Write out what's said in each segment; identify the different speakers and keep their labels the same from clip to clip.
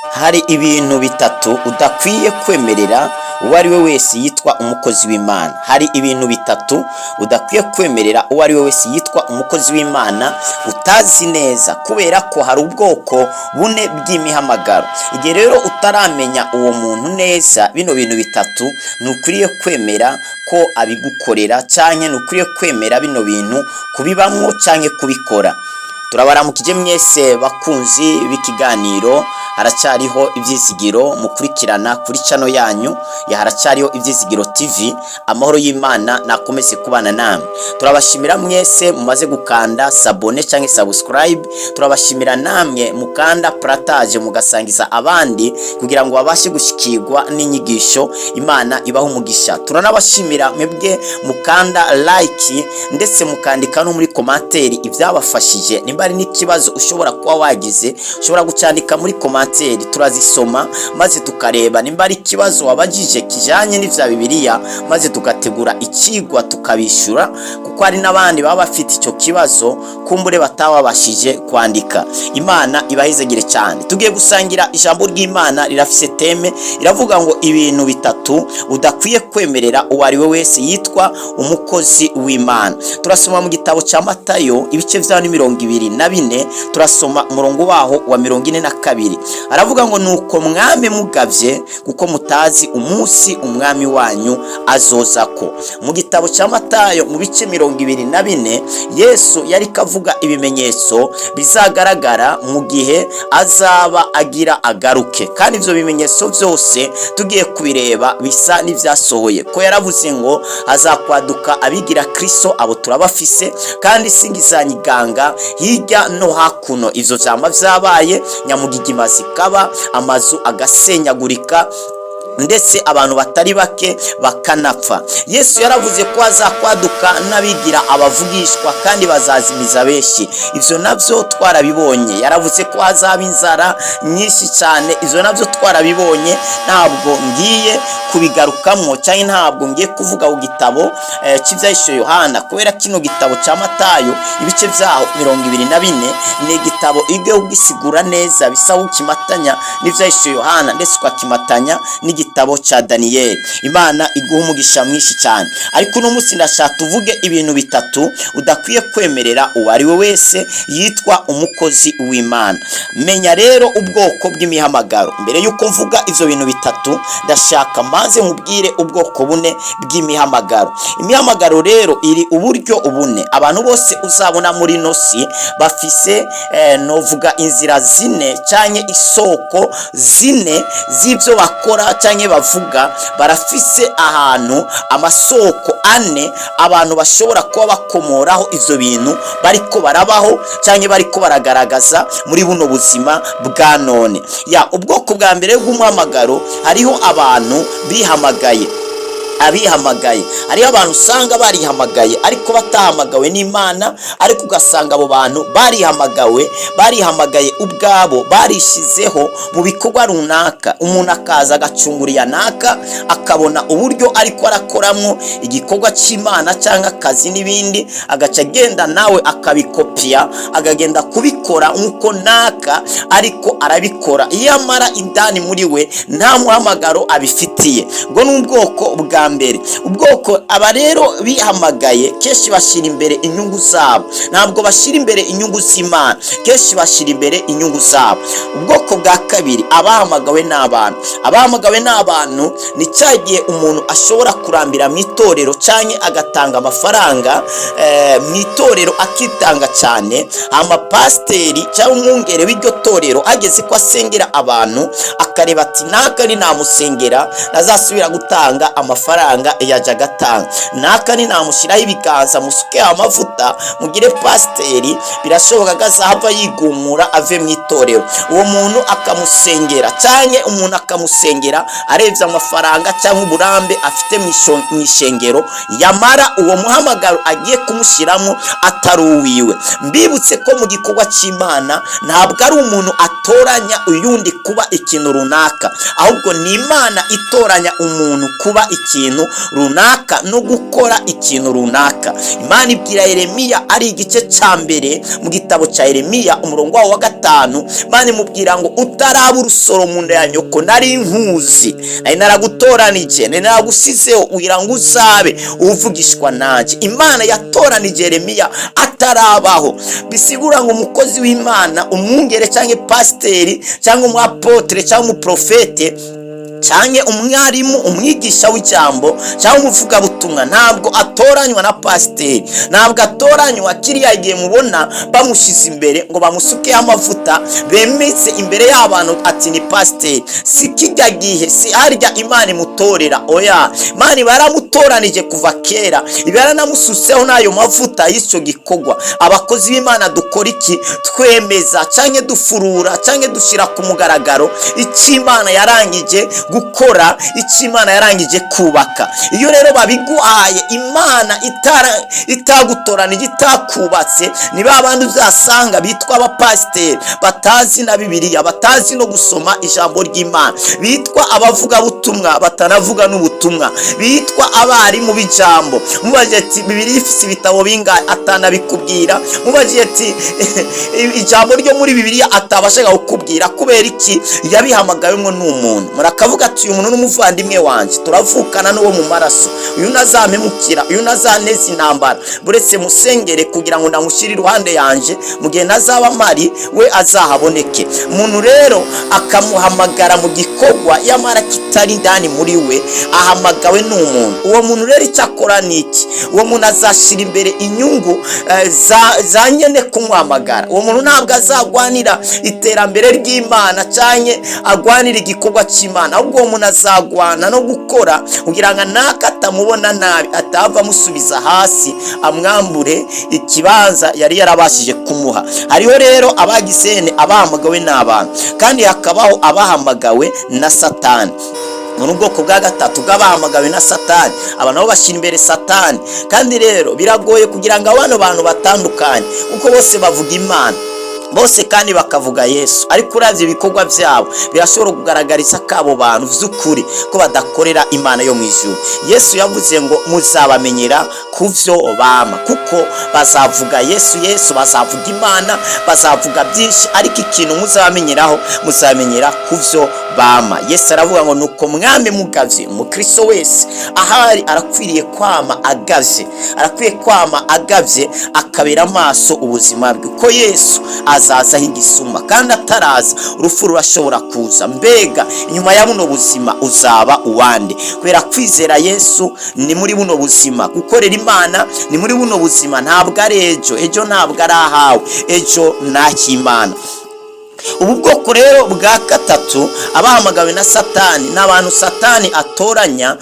Speaker 1: Hari ibintu bitatu udakwiye kwemerera uwo ari we wese yitwa umukozi w'Imana. Hari ibintu bitatu udakwiye kwemerera uwo ari we wese yitwa umukozi w'Imana utazi neza, kubera ko hari ubwoko bune bw'imihamagaro. Igihe rero utaramenya uwo muntu neza, bino bintu bitatu ntukwiriye kwemera ko abigukorera, cyangwa ntukwiriye kwemera bino bintu kubibamwo cyangwa kubikora. Turabaramukije mwese bakunzi b'ikiganiro Haracyariho Ibyizigiro, mukurikirana kuri channel yanyu ya Haracyariho Ibyizigiro TV. Amahoro y'Imana nakomeze kubana namwe. Turabashimira mwese mumaze gukanda s'abonner cyangwa subscribe. Turabashimira namwe mukanda partage, mugasangiza abandi kugira ngo babashe gushikirwa n'inyigisho. Imana ibaho umugisha. Turanabashimira mwebwe mukanda like, ndetse mukandika no muri commentaire ibyabafashije. Nimba ari n'ikibazo ushobora kuba wagize, ushobora gucyandika muri commentaire, turazisoma maze tukareba nimba ari ikibazo wabajije kijanye n'ivya Bibiliya, maze tugategura ikigwa tukabishura, kuko hari n'abandi baba bafite icyo kibazo kumbure batababashije kwandika. Imana ibahezagire cyane. Tugiye gusangira ijambo ry'Imana, rirafise thème iravuga ngo: "Ibintu bitatu udakwiye kwemerera uwo ari we wese yitwa umukozi w'Imana." Turasoma mu gitabo cya Matayo, ibice vya 24, turasoma umurongo waho wa 42. Aravuga ngo: "Nuko mwame mugavye, kuko mutazi umunsi umwami wanyu azozako." Mu gitabo cya Matayo, mu bice 24, Yesu yari kavuga ibimenyetso bizagaragara mu gihe azaba agira agaruke, kandi ibyo bimenyetso byose tugiye kubireba bisa n'ibyasohoye, ko yaravuze ngo hazakwaduka abigira Kristo, abo turabafise, kandi singizanyiganga hirya no hakuno. Ivyo vyama vyabaye, nyamugigima zikaba, amazu agasenyagurika, ndetse abantu batari bake bakanapfa. Yesu yaravuze ko hazakwaduka n'abigira abavugishwa kandi bazazimiza benshi. Ivyo navyo twarabibonye. Yaravuze ko hazaba inzara nyinshi cyane. Ivyo navyo twarabibonye. Ntabwo ngiye kubigarukamo, cyangwa ntabwo ngiye kuvuga ku gitabo cy'Ibyahishuwe Yohana, kubera kino gitabo cya Matayo, ibice byaho 24, ni igitabo ige ugisigura neza bisa ukimatanya n'Ibyahishuwe Yohana, ndetse ukakimatanya n'igitabo cya Daniyeli. Imana iguha umugisha mwinshi cyane. Ariko uno munsi ndashaka tuvuge ibintu bitatu udakwiye kwemerera uwo ari we wese yitwa umukozi w'Imana. Menya rero ubwoko bw'imihamagaro. Mbere y'uko mvuga ivyo bintu bitatu, ndashaka mbanze nkubwire ubwoko bune bw'imihamagaro. Imihamagaro rero iri uburyo bune. Abantu bose uzabona muri ino si bafise novuga inzira zine canke isoko zine z'ibyo bakora canke bavuga. Barafise ahantu, amasoko ane abantu bashobora kuba bakomoraho ivyo bintu bariko barabaho canke bariko baragaragaza muri buno buzima bwa none. Ya ubwoko bwa mbere bw'umuhamagaro, hariho abantu bihamagaye, abihamagaye. Hariho abantu usanga barihamagaye ariko batahamagawe n'Imana, ariko ugasanga abo bantu barihamagawe, barihamagaye ubwabo, barishizeho mu bikorwa runaka. Umuntu akaza agacungura iya naka, akabona uburyo ariko arakoramo igikorwa cy'Imana cyangwa akazi n'ibindi, agaca agenda nawe akabikopiya, akagenda kubikora nk'uko naka ariko arabikora, iyo amara indani muri we nta muhamagaro abifitiye. Ubwo ni ubwoko bwa mbere. Ubwoko aba rero bihamagaye, kenshi bashyira imbere inyungu zabo, ntabwo bashyira imbere inyungu z'Imana, kenshi bashyira imbere inyungu zabo. Ubwoko bwa kabiri, abahamagawe n'abantu. Abahamagawe n'abantu ni cya gihe umuntu ashobora kurambira mu itorero cyangwa agatanga amafaranga mu itorero, akitanga cyane, amapasiteri cyangwa umwungere w'iryo torero ageze ko asengera abantu, akareba ati: "Naka namusengera ntazasubira gutanga amafaranga yajya agatanga. Naka namushyiraho ibiganza, musuke amavuta, mugire pasiteri, birashoboka ko azahava yigumura ave mu itorero." Uwo muntu akamusengera, cyangwa umuntu akamusengera arebye amafaranga cyangwa uburambe afite mu ishengero, yamara uwo muhamagaro agiye kumushyiramo atari uwiwe. Mbibutse ko mu gikorwa cy'Imana ntabwo ari umuntu atoranya uyundi kuba ikintu runaka. runaka, ahubwo ni Imana itoranya umuntu kuba ikintu runaka no gukora ikintu runaka. Imana ibwira Yeremiya, ari igice cya mbere mu gitabo cya Yeremiya, umurongo wawo wa 5. Imana imubwira ngo: "Utaraba urusoro mu nda ya nyoko nari nkuzi, nari naragutoranije, nari naragusizeho kugira ngo uzabe uvugishwa nanjye." Imana yatoranije Yeremiya atarabaho. Bisigura ngo umukozi w'Imana, umwungere cyangwa pasiteri cyangwa umwapotere cyangwa umuprofete cyangwa umwarimu, umwigisha w'ijambo cyangwa umuvugabutumwa, ntabwo atoranywa na pasiteri, ntabwo atoranywa kiriya gihe mubona bamushyize imbere ngo bamusukeho amavuta, bemetse imbere y'abantu ati: "Ni pasiteri." Si kijya gihe, si harya Imana imutorera. Oya, Imana iba yaramutoranije kuva kera, iba yaranamusutseho n'ayo mavuta y'icyo gikorwa. Abakozi b'Imana dukora iki? Twemeza cyangwa dufurura cyangwa dushyira ku mugaragaro icyo Imana yarangije gukora, icyo Imana yarangije kubaka. Iyo rero babiguhaye, Imana itagutoranije, itakubatse, ni ba bandi uzasanga bitwa abapasiteri batazi na Bibiliya, batazi no gusoma ijambo ry'Imana, bitwa abavugabutumwa batanavuga n'ubutumwa, bitwa abarimu b'ijambo. Mubajije ati: "Bibiliya ifite ibitabo bingahe?" atanabikubwira. Mubajije ati: "Ijambo ryo muri Bibiliya?" atabashaga kukubwira. Kubera iki? Yabihamagawemo n'umuntu. Murakavuga ati: "Uyu muntu n'umuvandimwe wanjye, turavukana n'uwo mu maraso, uyu ntazampemukira, uyu ntazaneza intambara, buretse musengere kugira ngo ndamushyire iruhande yanjye, mu gihe ntazaba mpari we azahaboneke." Umuntu rero akamuhamagara mu gikorwa yamara kitari indani muri we, ahamagawe n'umuntu. Uwo muntu rero icyo akora ni iki? Uwo muntu azashyira imbere inyungu za nyene kumuhamagara. Uwo muntu ntabwo azagwanira iterambere ry'Imana cyangwa agwanira igikorwa cy'Imana, ahubwo uwo muntu azagwana no gukora kugira ngo naka atamubona nabi, atava amusubiza hasi, amwambure ikibanza yari yarabashije kumuha. Hariho rero abagisene, abahamagawe n'abantu, kandi hakabaho abahamagawe na Satani. Muri ubwoko bwa gatatu bw'abahamagawe na Satani, aba nabo bashyira imbere Satani. Kandi rero biragoye kugira ngo bano bantu batandukanye, kuko bose bavuga Imana, bose kandi bakavuga Yesu, ariko uravye ibikorwa byabo birashobora kugaragariza ko abo bantu vy'ukuri ko badakorera Imana yo mu ijuru. Yesu yavuze ngo: "Muzabamenyera ku vyo bama," kuko bazavuga Yesu, Yesu, bazavuga Imana, bazavuga byinshi, ariko ikintu muzabamenyeraho, muzamenyera ku vyo bama. Yesu aravuga ngo: "Nuko mwame mugavye." Umukristo wese ahari arakwiriye kwama agavye, arakwiye kwama agavye, akabera amaso ubuzima bwe, ko Yesu azaza nk'igisuma, kandi ataraza urupfu rurashobora kuza. Mbega inyuma ya buno buzima uzaba uwande? Kubera kwizera Yesu ni muri buno buzima, gukorera Imana ni muri buno buzima, ntabwo ari ejo. Ejo ntabwo ari ahawe, ejo ni ak'Imana. Ubu bwoko rero bwa gatatu, abahamagawe na Satani, ni abantu Satani atoranya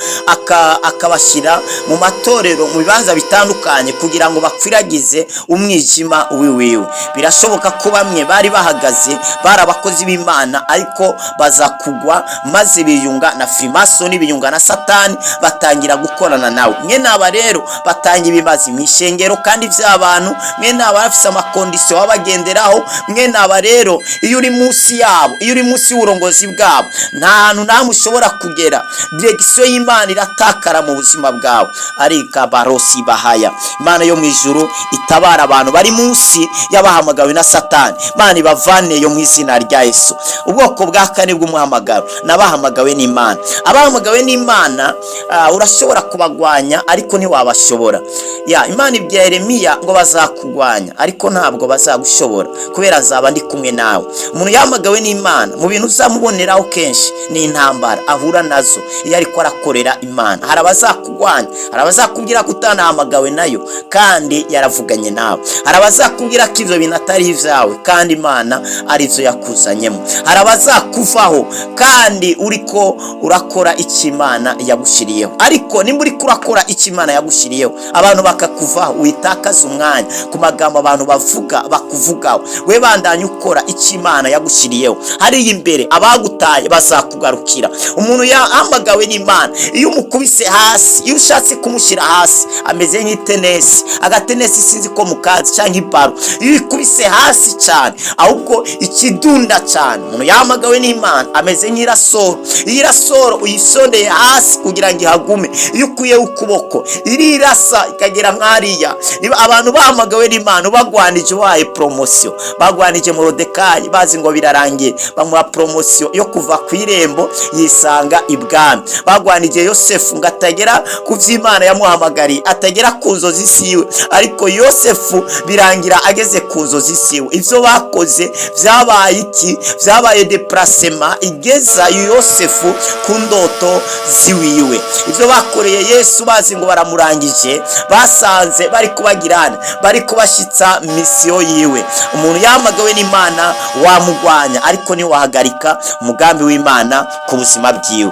Speaker 1: akabashyira mu matorero, mu bibanza bitandukanye, kugira ngo bakwiragize umwijima wiwiwe. Birashoboka ko bamwe bari bahagaze bari abakozi b'Imana, ariko baza kugwa, maze biyunga na Frimasoni, biyunga na Satani, batangira gukorana nawe. Mwe aba rero batanga ibimazi mu ishengero kandi by'abantu. Mwe aba bafise ama conditions baba bagenderaho. Mwe aba rero, iyo uri munsi yabo, iyo uri munsi y'uburongozi bwabo, nta hantu namwe ushobora kugera. Direction y'Imana iratakara mu buzima bwawe. Arika barosi bahaya, Imana yo mu ijuru itabara abantu bari munsi y'abahamagawe na Satani. Imana ibavaneyo mu izina rya Yesu. Ubwoko bwa kane bw'umuhamagaro ni abahamagawe n'Imana. Abahamagawe n'Imana urashobora kubagwanya, ariko ntiwabashobora. Ya Imana ibwira Yeremiya ngo: "Bazakugwanya, ariko ntabwo bazagushobora, kubera nzaba ndi kumwe nawe." Umuntu yahamagawe n'Imana, mu bintu uzamuboneraho kenshi ni intambara ahura nazo iyo ariko arakorera Imana. Hari abazakugwanya, hari abazakubwira ko utanahamagawe nayo kandi yaravuganye nawe, hari abazakubwira ko ibyo bintu atari ibyawe kandi Imana ari byo yakuzanyemo, hari abazakuvaho kandi uriko urakora icyo Imana yagushyiriyeho. Ariko nimba uriko urakora icyo Imana yagushyiriyeho, abantu bakakuvaho, witakaza umwanya ku magambo abantu bavuga bakuvugaho. We bandanya ukora icyo Imana. Imana yagushyiriyeho. Hariya imbere abagutaye bazakugarukira. Umuntu yahamagawe n'Imana, iyo umukubise hasi, iyo ushatse kumushyira hasi, ameze nk'itenesi. Agatenesi sinzi ko mukazi, cyangwa ibaro, iyo ikubise hasi cyane ahubwo ikidunda cyane. Umuntu yahamagawe n'Imana ameze nk'irasoro. Iyo irasoro uyisondeye hasi kugira ngo ihagume, iyo ukuyeho ukuboko irirasa ikagera nk'hariya. Niba abantu bahamagawe n'Imana bagwanije, ubahaye promotion. Bagwanije Morodekayi bazi ngo birarangiye, bamuha promotion yo kuva ku irembo yisanga ibwami. Bagwanije Yosefu ngo atagera ku by'Imana yamuhamagariye, atagera ku nzozi ziwe, ariko Yosefu birangira ageze ku nzozi ziwe. Ibyo bakoze byabaye iki? Byabaye déplacement igeza Yosefu ku ndoto ziwiwe. Ibyo bakoreye Yesu bazi ngo baramurangije, basanze bari kubagirana, bari kubashyitsa mission yiwe. Umuntu yahamagawe n'Imana wamugwanya, ariko ntiwahagarika umugambi w'Imana ku buzima bwiwe.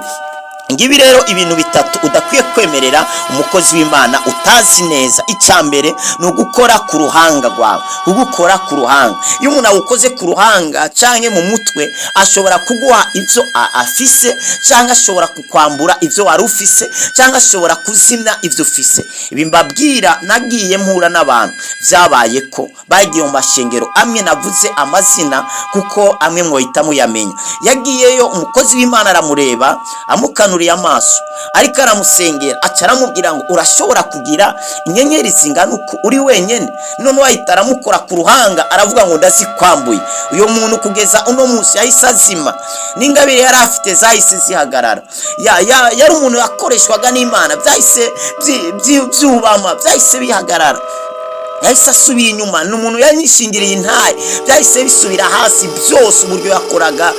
Speaker 1: Ngibi rero ibintu bitatu udakwiye kwemerera umukozi w'Imana utazi neza. Icya mbere ni ugukora ku ruhanga rwawe, kugukora ku ruhanga. Iyo umuntu awukoze ku ruhanga cyangwa mu mutwe, ashobora kuguha ibyo afise, cyangwa ashobora kukwambura ibyo wari ufise, cyangwa ashobora kuzimya ibyo ufise. Ibi mbabwira, nagiye mpura n'abantu byabaye ko bagiye mu mashengero amwe navuze amazina kuko amwe mwohita muyamenya. Yagiyeyo, umukozi w'Imana aramureba, amukanuriye amaso, ariko aramusengera, aca aramubwira ngo: "Urashobora kugira inyenyeri zingana uku uri wenyine?" None wahita aramukora ku ruhanga, aravuga ngo: "Ndazikwambuye." Uyu muntu kugeza uno munsi yahise azima, n'ingabire yari afite zahise zihagarara. Yari umuntu yakoreshwaga n'Imana, byahise byubama, byahise bihagarara, yahise asubira inyuma. Ni umuntu yanyishingiriye intaye, byahise bisubira hasi byose, uburyo yakoraga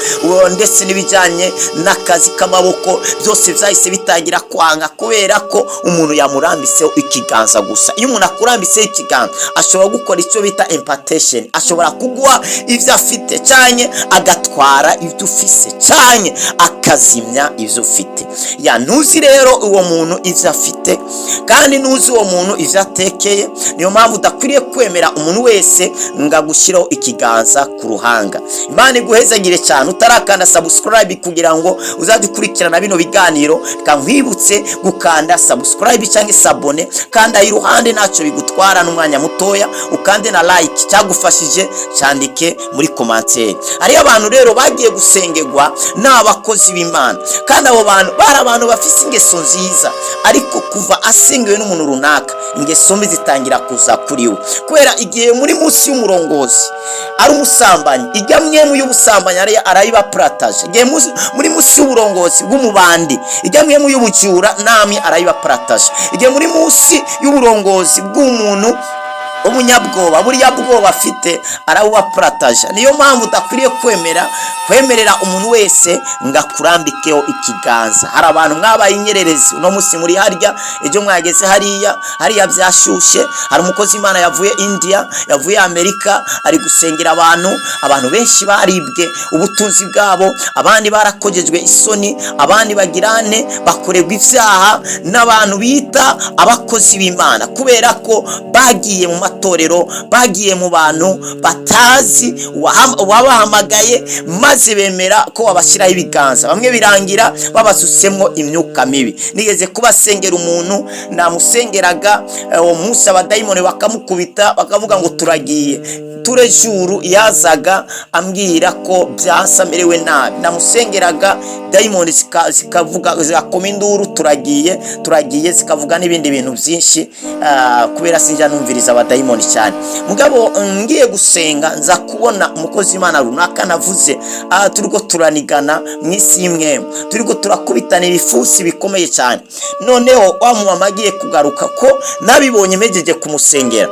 Speaker 1: ndetse n'ibijyanye n'akazi k'amaboko byose byahise bitangira kwanga, kubera ko umuntu yamurambitseho ikiganza gusa. Iyo umuntu akurambitseho ikiganza, ashobora gukora icyo bita impartation, ashobora kuguha ibyo afite, cyane agatwara ibyo ufise, cyane akazimya ibyo ufite. Ya ntuzi rero uwo muntu ibyo afite, kandi ntuzi uwo muntu ibyo atekeye. Niyo mpamvu udakwiriye kwemera umuntu wese ngo agushyiraho ikiganza ku ruhanga. Imana iguhezagire cyane. Utarakanda subscribe kugira ngo uzajye ukurikirana bino biganiro, reka nkwibutse gukanda subscribe cyangwa s'abonner. Kanda iruhande, ntacyo bigutwara n'umwanya mutoya, ukande na like. Cyagufashije cyandike muri commentaire. Hariyo abantu rero bagiye gusengerwa n'abakozi b'Imana, kandi abo bantu bari abantu bafite ingeso nziza, ariko kuva asengewe n'umuntu runaka, ingeso mbi zitangira kuza kuri we. Kubera igihe muri munsi y'umurongozi ari umusambanyi, ijya mwemu y'ubusambanyi arayibaparataje. Igihe muri munsi y'uburongozi bw'umubandi, ijya mwemu y'ubujura namwe arayibaparataje. Igihe muri munsi y'uburongozi bw'umuntu umunyabwoba, buriya bwoba afite arabubaparataje. Niyo mpamvu udakwiriye kwemerera umuntu wese ngo akurambikeho ikiganza. Hari abantu mwabaye inyererezi, uno munsi muri harya, ejo mwageze hariya, hariya byashyushye. Hari umukozi Imana yavuye India, yavuye Amerika, ari gusengera abantu. Abantu benshi baribwe ubutunzi bwabo, abandi barakogejwe isoni, abandi bagirane bakorerwa ibyaha n'abantu bita abakozi b'Imana, kubera ko bagiye mu matorero, bagiye mu bantu batazi uwabahamagaye, maze bemera ko babashyiraho ibiganza. Bamwe birangira babasutsemo imyuka mibi. Nigeze kubasengera umuntu, namusengeraga uwo munsi abadayimoni bakamukubita, bakavuga ngo: "Turagiye." Turejuru yazaga ambwira ko byasa amerewe nabi. Namusengeraga, dayimoni zikavuga, zigakoma induru: "Turagiye, turagiye," zikavuga n'ibindi bintu byinshi, kubera sinjya numviriza abadayimoni cyane. Mugabo ngiye gusenga, nza kubona umukozi w'Imana runaka navuze, turiko turanigana mu isi y'imwe, turiko turakubitana ibifusi bikomeye cyane. Noneho wa mumama agiye kugaruka, ko nabibonye mpejeje kumusengera,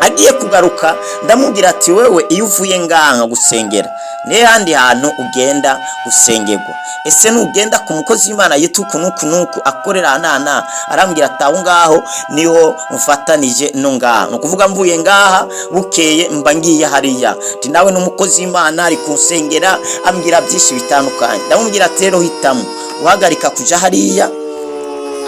Speaker 1: agiye kugaruka, ndamubwira ati: "Wewe iyo uvuye ngaha gusengera, niyo handi hantu ugenda gusengerwa? Ese nugenda ku mukozi w'Imana yitwa uku n'uku n'uku, akorera aha n'aha?" Arambwira ati: "Aho ngaho niho mfatanije no ngaha, ni ukuvuga mvuye ngaha bukeye mba ngiye hariya." Ati: "Nawe n'umukozi w'Imana ari kunsengera, ambwira byinshi bitandukanye." Ndamubwira ati: "Rero hitamo guhagarika kuja hariya,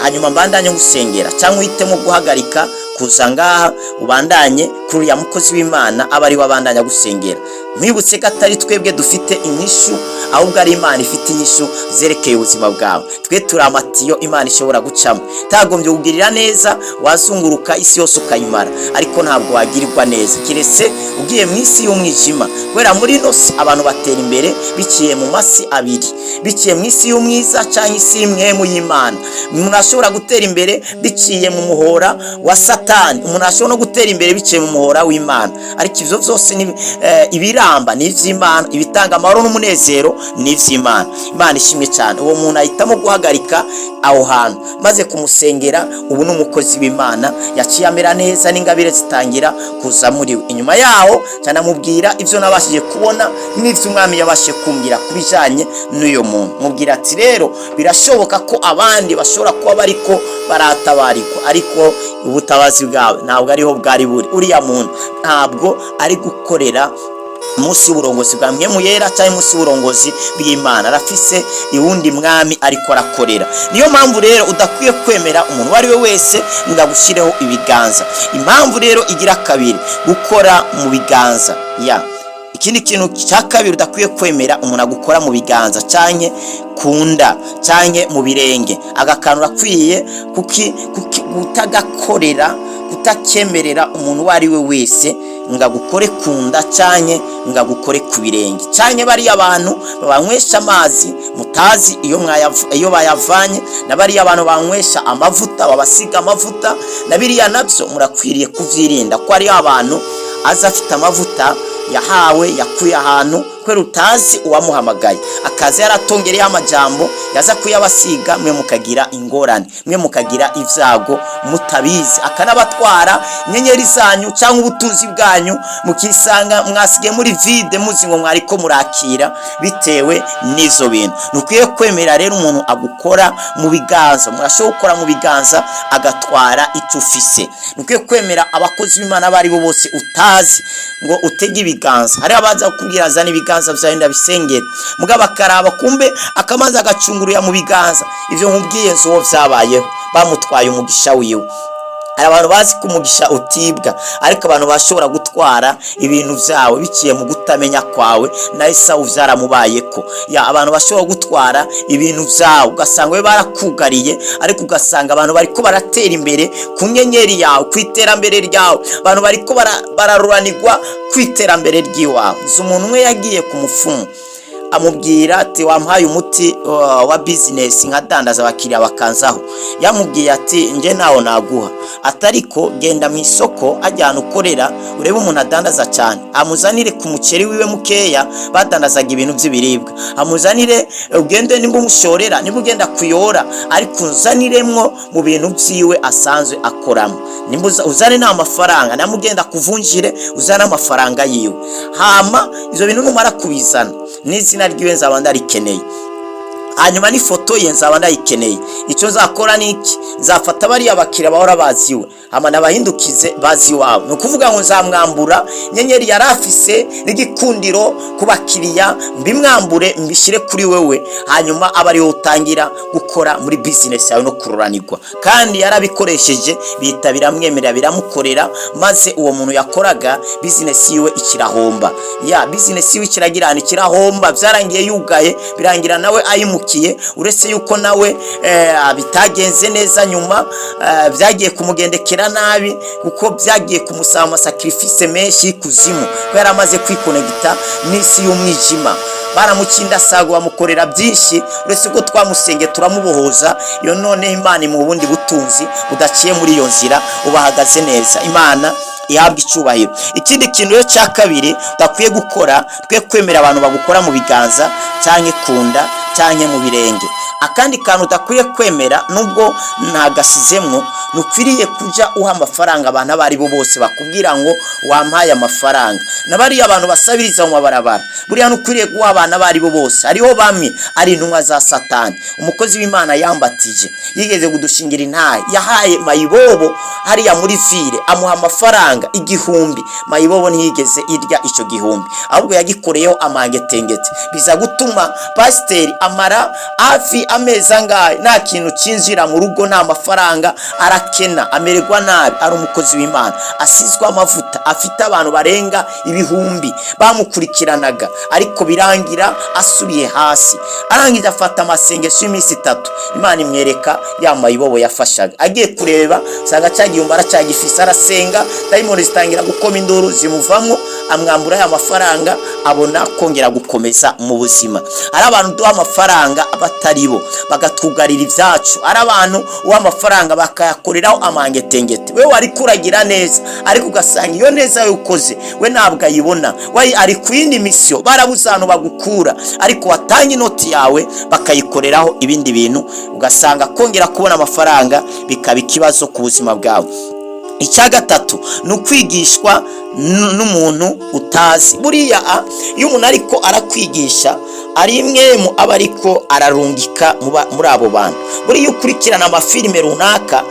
Speaker 1: hanyuma mbandanye gusengera, cyangwa uhitemo guhagarika kuza ngaha ubandanye." Kuri uriya mukozi w'Imana aba ari we abandanya gusengera. Mwibutse ko atari twebwe dufite inyishu, ahubwo ari Imana ifite inyishu zerekeye ubuzima bwawe. Twe turi amatiyo Imana ishobora gucamo. Tagombye kugirira neza, wazunguruka isi yose ukayimara, ariko ntabwo wagirirwa neza, keretse ugiye mu isi y'umwijima. Kubera muri ino si abantu batera imbere biciye mu masi abiri: biciye mu isi y'umwiza cyangwa isi y'imwemu y'Imana. Umuntu ashobora gutera imbere biciye mu muhora wa Satani, umuntu ashobora no gutera imbere biciye mu muhora w'Imana. Ariko ivyo vyose ni ibiramba ni ivy'Imana, ibitanga amahoro n'umunezero ni ivy'Imana. Imana ishimwe cyane. Uwo muntu ahitamo guhagarika aho hantu. Maze kumusengera, ubu ni umukozi w'Imana, yaciye amera neza n'ingabire zitangira kuza muri we. Inyuma yaho cyanamubwira ibyo nabashije kubona n'ibyo Umwami yabashije kumbwira ku bijyanye n'uyu muntu. Mubwira ati: "Rero birashoboka ko abandi bashobora kuba bariko baratabarikwa, ariko ubutabazi bwawe ntabwo ariho bwari buri. Uriya muntu ntabwo ari gukorera munsi y'uburongozi bwa Mpwemu Yera cyangwa munsi y'uburongozi bw'Imana, arafise iwundi mwami ariko arakorera." Niyo mpamvu rero udakwiye kwemera umuntu uwo ari we wese ngo agushyireho ibiganza. Impamvu rero igira kabiri, gukora mu biganza. Ya, ikindi kintu cya kabiri udakwiye kwemera umuntu agukora mu biganza cyane, ku nda cyane, mu birenge, agakantu urakwiye kutagakorera, kutakemerera umuntu uwo ari we wese ngo agukore ku nda cyane, ngo agukore ku birenge cyane. Bariya abantu babanywesha amazi mutazi iyo bayavanye, na bariya abantu banywesha amavuta, babasiga amavuta, na biriya nabyo murakwiriye kubyirinda, ko hariyo abantu aza afite amavuta yahawe, yakuye ahantu, kubera utazi uwamuhamagaye, akaza yaratongereyeho amajambo, yaza kuyabasiga, mwe mukagira ingorane, mwe mukagira ibyago mutabizi, akanabatwara inyenyeri zanyu cyangwa ubutunzi bwanyu, mukisanga mwasigaye muri vide, muzi ngo mwariko murakira bitewe n'izo bintu. Ntukwiye kwemera rero umuntu agukora mu biganza. Murashobora gukora mu biganza agatwara icyo ufise. Ntukwiye kwemera abakozi b'Imana abo ari bo bose utazi ngo utege ibiganza. Hari abaza kukubwira: "Zana ibiganza byawe ndabisengera," mugabo akaraba kumbe akamanza agacunguruya mu biganza. Ivyo nkubwiye nzi uwo vyabayeho, bamutwaye umugisha wiwe. Hari abantu bazi ko umugisha utibwa, ariko abantu bashobora gutwara ibintu byawe biciye mu kutamenya kwawe. Na Esawu byaramubayeko. Ya, abantu bashobora gutwara ibintu byawe, ugasanga we barakugariye, ariko ugasanga abantu bariko baratera imbere ku nyenyeri yawe, ku iterambere ryawe. Abantu bariko bararuranirwa ku iterambere ry'iwawe. Nzi umuntu umwe yagiye ku mupfumu, amubwira ati: "Wampaye umuti wa bizinesi nkadandaza, abakiriya bakanzaho." Yamubwiye ati: "Nje ntawo naguha," atariko genda mu isoko ajyana ukorera, urebe umuntu adandaza cyane, amuzanire ku muceri wiwe mukeya. Badandazaga ibintu by'ibiribwa. Amuzanire, ugende nimba umushorera, nimba ugenda kuyora, ariko uzaniremwo mu bintu byiwe asanzwe akoramo. Nimba uzane n'amafaranga, namwe ugenda kuvunjire, uzane amafaranga yiwe. Hama ivyo bintu numara kubizana, n'izina ryiwe nzaba ndarikeneye, hanyuma n'ifoto ye nzaba ndayikeneye. Icyo nzakora ni iki? Nzafata bariya bakiriya bahora baziwe, hama nabahindukize bazi iwawe. Ni ukuvuga ngo nzamwambura inyenyeri yari afise n'igikundiro ku bakiriya, mbimwambure mbishyire kuri wewe, hanyuma aba ariwe utangira gukora muri bizinesi yawe no kururanirwa. Kandi yarabikoresheje, bihita biramwemerera, biramukorera. Maze uwo muntu yakoraga bizinesi yiwe ikirahomba. Ya bizinesi yiwe ikiragirana, ikirahomba. Byarangiye yugaye, birangira nawe ayimukiye. Uretse yuko nawe bitagenze neza nyuma, byagiye kumugendekera nabi, kuko byagiye kumusaba ama sacrifice menshi y'ikuzimu, ko yari amaze kwikonegita n'isi y'umwijima. Baramukindasago, bamukorera byinshi. Uretse ko twamusenge turamubohoza, iyo noneho Imana imuha ubundi butunzi budaciye muri iyo nzira, ubahagaze neza. Imana ihabwa icyubahiro. Ikindi kintu rero cya kabiri udakwiye gukora, twe kwemera abantu bagukora mu biganza cyangwa ku nda cyangwa mu birenge. Akandi kantu udakwiye kwemera, nubwo ntagasizemwo, ntukwiriye kujya uha amafaranga abantu abo ari bo bose bakubwira ngo "Wampaye amafaranga." Na bariya abantu basabiriza mu mabarabara, buriya ntukwiriye guha abantu abo ari bo bose. Hariho bamwe ari intumwa za Satani. Umukozi w'Imana yambatije, yigeze kudushingira intahe, yahaye mayibobo hariya muri ville, amuha amafaranga 1000. Mayibobo ntiyigeze irya icyo gihumbi, ahubwo yagikoreyeho amangetengete. Biza gutuma pasiteri amara hafi amezi angahe nta kintu cyinjira mu rugo, nta mafaranga, arakena. Arakena, amererwa nabi, ari umukozi w'Imana asizwe amavuta, afite abantu barenga ibihumbi bamukurikiranaga, ariko birangira asubiye hasi. Arangije afata amasengesho y'iminsi 3, Imana imwereka ya mayibobo yafashaga. Agiye kureba usanga cya gihumbi aracyagifise. Arasenga, dayimoni zitangira gukoma induru, zimuvamo, amwambura ya mafaranga, abona kongera gukomeza mu buzima. Hari abantu duha amafaranga batari bo, bagatugarira ibyacu. Ari abantu uha amafaranga bakayakoreraho amangetengete. We wari kuragira neza, ariko ugasanga iyo neza yo ukoze we ntabwo ayibona, we ari ku yindi mission. Barabuze ahantu bagukura, ariko watanga inoti yawe bakayikoreraho ibindi bintu, ugasanga kongera kubona amafaranga bikaba ikibazo ku buzima bwawe. Icya gatatu ni ukwigishwa n'umuntu utazi. Buriya iyo umuntu ariko arakwigisha, ari imwe mu aba ariko ararungika muri abo bantu. Buriya ukurikirana amafilime runaka,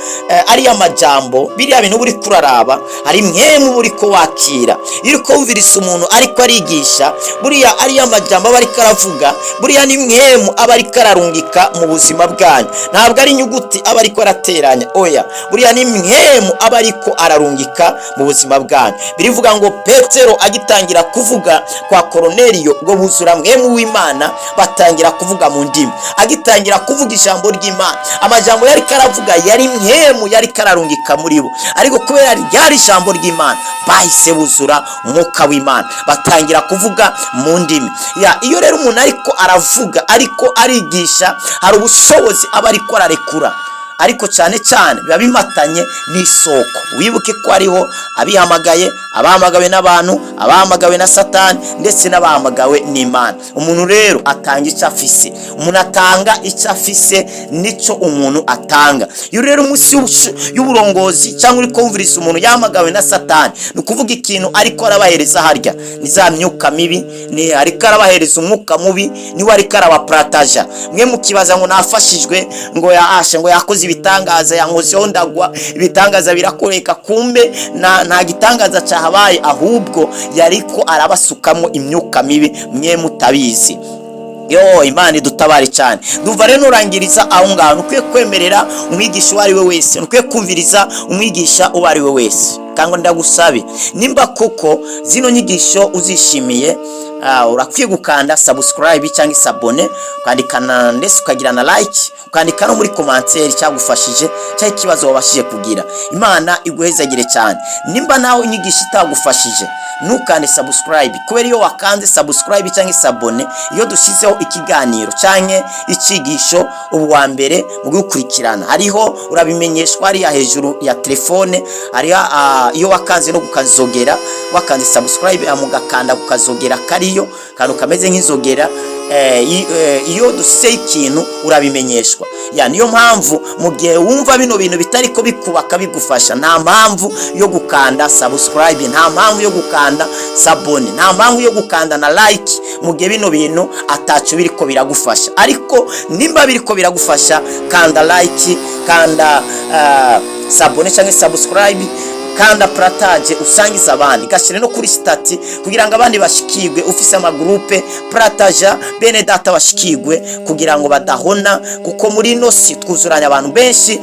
Speaker 1: ariya majambo, biriya bintu uri kuraraba, hari imwe mu uri ko wakira. Iyo uri kumviriza umuntu ariko arigisha, buriya ariya majambo aba ariko aravuga, buriya ni mwemu aba ariko ararungika mu buzima bwanyu. Ntabwo ari inyuguti aba ariko arateranya, oya, buriya ni mwemu aba ariko ararungika mu buzima bwanyu. Birivuga ngo Petero agitangira kuvuga kwa Koroneliyo, ngo buzura mwemu w'Imana, batangira kuvuga mu ndimi. Agitangira kuvuga ijambo ry'Imana, amajambo yari karavuga yari mwemu yari kararungika muri bo, ariko kubera ryari ijambo ry'Imana bahise buzura umwuka w'Imana, batangira kuvuga mu ndimi. Ya, iyo rero umuntu ariko aravuga, ariko arigisha, hari ubushobozi aba ariko ararekura, ariko cyane cyane biba bimatanye n'isoko. Wibuke ko hariho abihamagaye, abahamagawe n'abantu, abahamagawe na Satani, ndetse n'abahamagawe n'Imana. Umuntu rero atanga icyo afise. Umuntu atanga icyo afise, nicyo umuntu atanga. Iyo rero umunsi y'uburongozi cyangwa uri kumviriza umuntu yahamagawe na Satani, ni ukuvuga ikintu ariko arabahereza harya ni za myuka mibi, ni ariko arabahereza umwuka mubi, niwe ariko arabaparataja. Mwe mukibaza ngo nafashijwe, ngo yaashe, ngo yakoze ibitangaza, yankozeho ndagwa, ibitangaza birakoreka. Kumbe nta gitangaza cyahabaye, ahubwo yariko arabasukamo imyuka mibi mwe mutabizi. Yo, Imana idutabare cyane. Ndumva rero nurangiriza aho ngaho. Ntukwiye kwemerera umwigisha uwo ari we wese, ntukwiye kumviriza umwigisha uwo ari we wese. Kandi ndagusabe, nimba koko zino nyigisho uzishimiye, urakwiye gukanda subscribe cyangwa s'abonner, ukandikana ndetse ukagira na like, ukandika no muri commentaire cyagufashije cyangwa ikibazo wabashije kugira. Imana iguhezagire cyane. Nimba nawe inyigisho itagufashije, ntukande subscribe, kubera iyo wakanze subscribe cyangwa s'abonner, iyo dushyizeho ikiganiro cyangwa icyigisho, ubu wa mbere mu gukurikirana. Hariho urabimenyeshwa hariya hejuru ya telefone hariya. Iyo wakanze no kukazogera, wakanze subscribe, mugakanda kukazogera, kariyo kantu kameze nk'inzogera, iyo dusizeho ikintu urabimenyeshwa. Ya, niyo mpamvu mu gihe wumva bino bintu bitari ko bikubaka, bigufasha, nta mpamvu yo gukanda subscribe, nta mpamvu yo gukanda s'abonner, nta mpamvu yo gukanda na like mu gihe bino bintu ataco biriko biragufasha. Ariko nimba biriko biragufasha, kanda like, kanda s'abonner cyangwa subscribe, kanda partage, usangiza abandi, gashyire no kuri statut kugira ngo abandi bashikirwe. Ufise amagroupe, partaja, bene data bashikirwe kugira ngo badahona, kuko muri ino si twuzuranye abantu benshi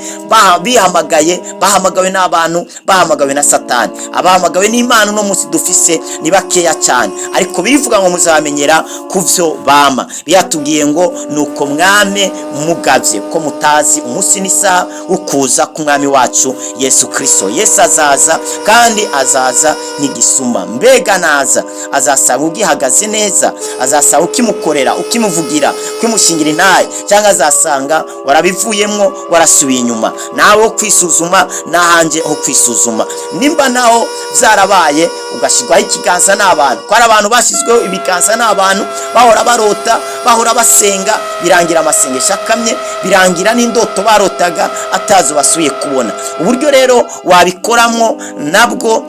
Speaker 1: bihamagaye, bahamagawe n'abantu, bahamagawe na Satani. Abahamagawe n'Imana uno munsi dufise ni bakeya cyane, ariko bivuga ngo muzamenyera ku byo bama. Biyatubwiye ngo nuko mwame mugavye, ko mutazi umunsi n'isaha wo kuza k'umwami wacu Yesu Kristo. Yesu azaza, kandi azaza nk'igisuma. Mbega naza azasanga ugihagaze neza? Azasanga ukimukorera, ukimuvugira, ukimushingira intaye, cyangwa azasanga warabivuyemwo, warasubiye inyuma? Nawe wo kwisuzuma, n'ahanjye ho kwisuzuma. Nimba naho byarabaye ugashyirwaho ikiganza n'abantu, ko hari abantu bashyizweho ibiganza n'abantu, bahora barota, bahora basenga, birangira amasengesho akamye, birangira n'indoto barotaga atazo basubiye kubona. Uburyo rero wabikoramo nabwo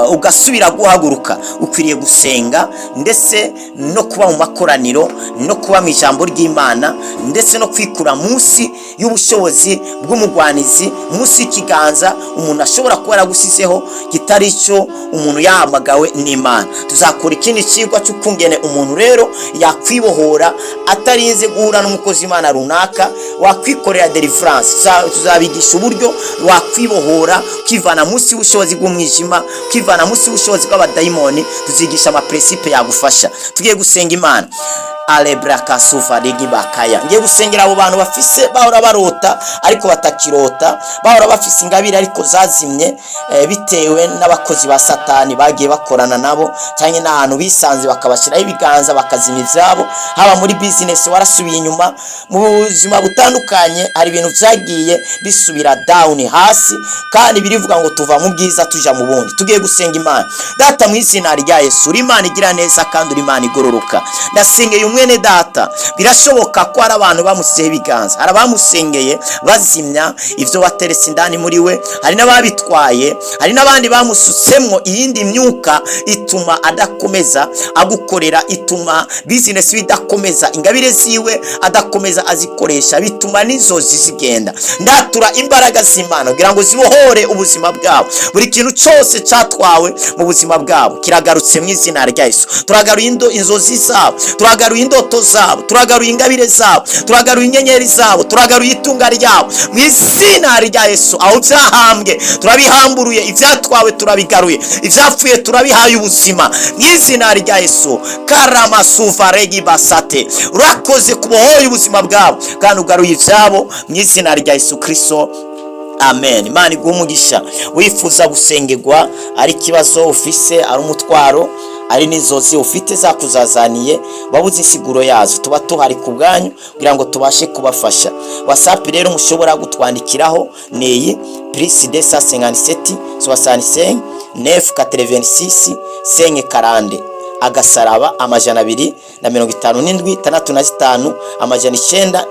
Speaker 1: Ugasubira guhaguruka, ukwiriye gusenga, ndetse no kuba mu makoraniro, no kuba mu ijambo ry'Imana, ndetse no kwikura munsi y'ubushobozi bw'umugwanizi, munsi y'ikiganza umuntu ashobora kuba yaragusizeho kitari cyo umuntu yahamagawe n'Imana. Tuzakora ikindi kigwa cy'ukungene umuntu rero yakwibohora atarinze guhura n'umukozi w'Imana runaka, wakwikorera deliverance. Tuzabigisha uburyo wakwibohora, ukivana munsi y'ubushobozi bw'umwijima, ukivana munsi y'ubushobozi bw'abadayimoni. Tuzigisha amaprincipe yagufasha. Tugiye gusenga Imana. Alebraka bakaya, ngiye gusengera abo bantu bafise, bahora barota ariko batakirota, bahora bafise ingabire ariko zazimye, bitewe n'abakozi ba Satani bagiye bakorana nabo, cyangwa n'ahantu bisanze bakabashyiraho ibiganza bakazima ibyabo. Haba muri business warasubiye inyuma, mu buzima butandukanye hari ibintu byagiye bisubira down, hasi, kandi birivuga ngo tuva mu bwiza tuja mu bundi. Tugiye gusenga Imana. Data, mu izina rya Yesu, uri Imana igira neza kandi uri Imana igororoka. Ndasengeye umwene data. Birashoboka ko hari abantu bamusizeho ibiganza, hari abamusengeye bazimya ibyo wateretse indani muri we, hari n'ababitwaye, hari n'abandi bamusutsemwo iyindi myuka ituma adakomeza agukorera, ituma business idakomeza, ingabire ziwe adakomeza azikoresha, bituma n'inzozi zigenda. Ndatura imbaraga z'Imana kugira ngo zibohore ubuzima bwabo. Buri kintu cyose cyatwawe mu buzima bwabo kiragarutse mu izina rya Yesu. Turagaruye inzozi zabo, turagaruye indoto zabo, turagaruye ingabire zabo, turagaruye inyenyeri zabo, turagaruye itunga ryabo mu izina rya Yesu. Aho byahambwe turabihamburuye, ibyatwawe turabigaruye, ibyapfuye turabihaye ubuzima mu izina rya Yesu. Karamasuva regi basate, urakoze kubohoye ubuzima bwabo kandi ugaruye ibyabo mu izina rya Yesu Kristo, amen. Imana iguha umugisha. Wifuza gusengerwa, ari ikibazo ufise, ari umutwaro, ari n'inzozi ufite zakuzazaniye wabuze insiguro yazo, tuba tuhari ku bwanyu kugira ngo tubashe kubafasha. WhatsApp rero mushobora gutwandikiraho ni iyi: +257 65 9 86 5 40, agasaraba 257 65 986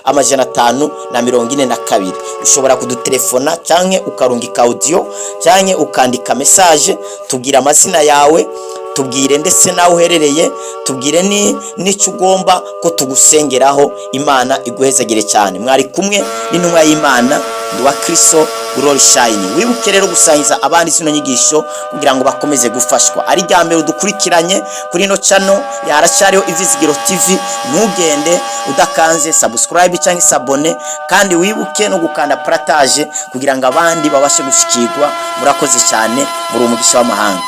Speaker 1: 542. Ushobora kudutelefona cyangwa ukarungika audio cyangwa ukandika message. Tubwire amazina yawe, tubwire ndetse nawe uherereye, tubwire ni n'icyo ugomba ko tugusengeraho. Imana iguhezagire cyane. Mwari kumwe n'intumwa y'Imana Nduwa Kristo Glory Shine. Wibuke rero gusangiza abandi zino nyigisho kugira ngo bakomeze gufashwa. Ari rya mbere udukurikiranye kuri ino channel yaracyariho Ivyizigiro TV, ntugende udakanze subscribe cyangwa s'abonner, kandi wibuke no gukanda partage kugira ngo abandi babashe gushikirwa. Murakoze cyane, muri umugisha w'amahanga.